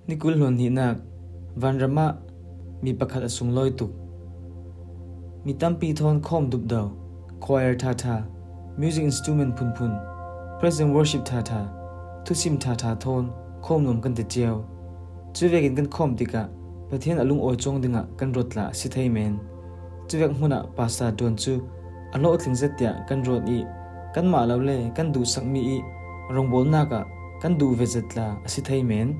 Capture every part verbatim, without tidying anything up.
Ni kul hluan hnihnak. Vanram ah mi pakhat a sunglawi tuk. Mi tampi thawn khawm dupdo, choir ṭhaṭha, music instrument phunphun, praise and worship ṭhaṭha, thusim ṭhaṭha thawn khawm nuam kan ti cio. Cuvekin kan khawm tikah Pathian a lungawi cuang dingah kan ruat tla a si thei men. Cuvek hmunah pastor ṭuan cu a hlawhtling zet tiah kan ruat ih kanmah lo le kan duhsakmi ih rawngbawlnak ah kan duh vet zet tla a si thei men.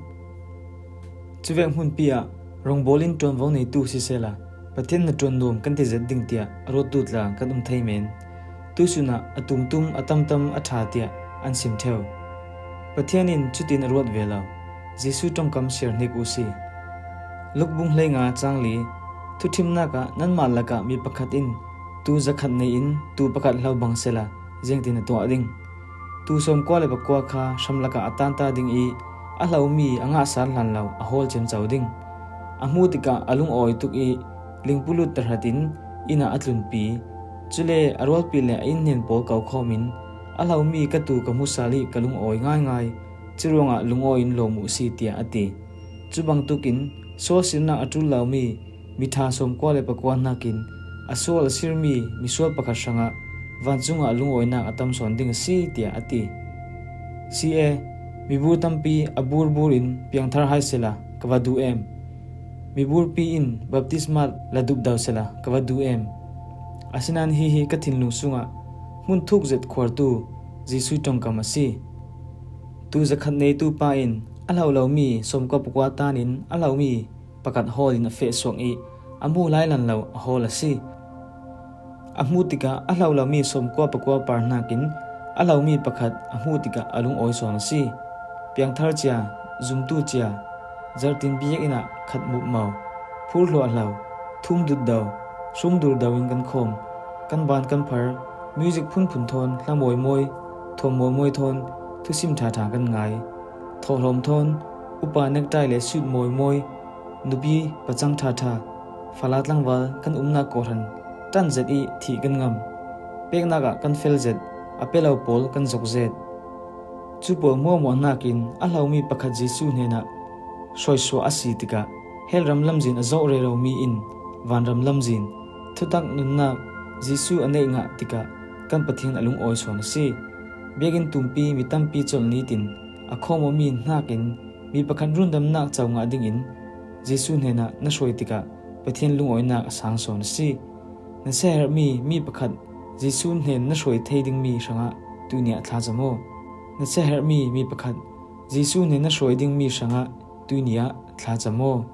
Cuvek hmunpi ah rawngbawl in ṭuanvo neitu sisehla Pathian hnaṭuan nuam kan ti zet ding tiah a ruattu tla kan um thei men. Tuisun ah a tumtum a tamtam a ṭha tiah an sim ṭheu. Pathian in cutin a ruat ve lo. Jesuh ṭongkam siar hnik uh si. Luk bung hleinga cang li. Thuṭhimnak ah nanmah lakah mi pakhat in tuu zakhat nei in tuu pakhat hlo bang sehla ziangtin a tuah ding? Tuu sawmkua le pakua kha hramlakah a tanta ding ih a hlomi a ngahsar hlan lo a hawl ciamco ding. A hmuh tikah a lungawi tuk ih lingpulut tahratin inn ah a tlunpi. Cule a rualpi le a innhnen pawl ko khawmin a hlomi ka tuu ka hmu sal ih ka lungawi ngaingai. Curuangah lungawi in lawm uh si, tiah a ti. Cu bangtukin sualsirnak a ṭul lomi miṭha sawmkua le pakua hnakin a sual a sirmi misual pakhat hrangah vancungah lungawinak a tam sawn ding a si, tiah a ti. Si e, mibur tampi a burbur in piangthar hai sehla ka va duh em? Miburpi in baptisma la dupdo sehla ka va duh em? Asinain hihi ka thinlung sungah hmun thuk zet khuartu Jesuh ṭongkam a si. Tuu zakhat neitu pa in a hlo lomi sawmkua pakua tanin a hlomi pakhat hawl in a feh suak ih a hmu lailan lo a hawl a si. A hmuh tikah a hlo lomi sawmkua pakua par hnakin a hlomi pakhat a hmuh tikah a lungawi sawn a si. Piangthar cia, zumtu cia, zarhtin biakinn ah khat mupmo, phurhluah hlo, thum dutdo, hrum durdo in kan khawm. Kan ban kan phar, music phunphun thawn hla mawimawi, thuam mawimawi thawn thusim ṭhaṭha kan ngai. Thawhlawm thawn upa necktie le suit mawimawi, nupi pacang ṭhaṭha, fala tlangval kan umnak kawhhran ṭan zet ih thih kan ngam. Peknak ah kan fel zet, a pia lo pawl kan zok zet. Cu pawl hmuahhmuah hnakin a hlomi pakhat Jesuh hnenah hruaisuah a si tikah, hell ram lamzin a zoh reromi in vanram lamzin thutak nunnak Jesuh a neih ngah tikah kan Pathian a lungawi sawn a si. Biakinn tumpi mi tampi colh nitin a khawm awmi hnakin mi pakhat rundamnak co ngah dingin Jesuh hnenah na hruai tikah Pathian lungawinak a sang sawn a si. Na siaherhmi mi pakhat Jesuh hnen na hruai thei dingmi hrangah tuini ah thlacam aw. Na siaherhmi mi pakhat Jesuh hnen na hruai dingmi hrangah tuini ah thlacam aw.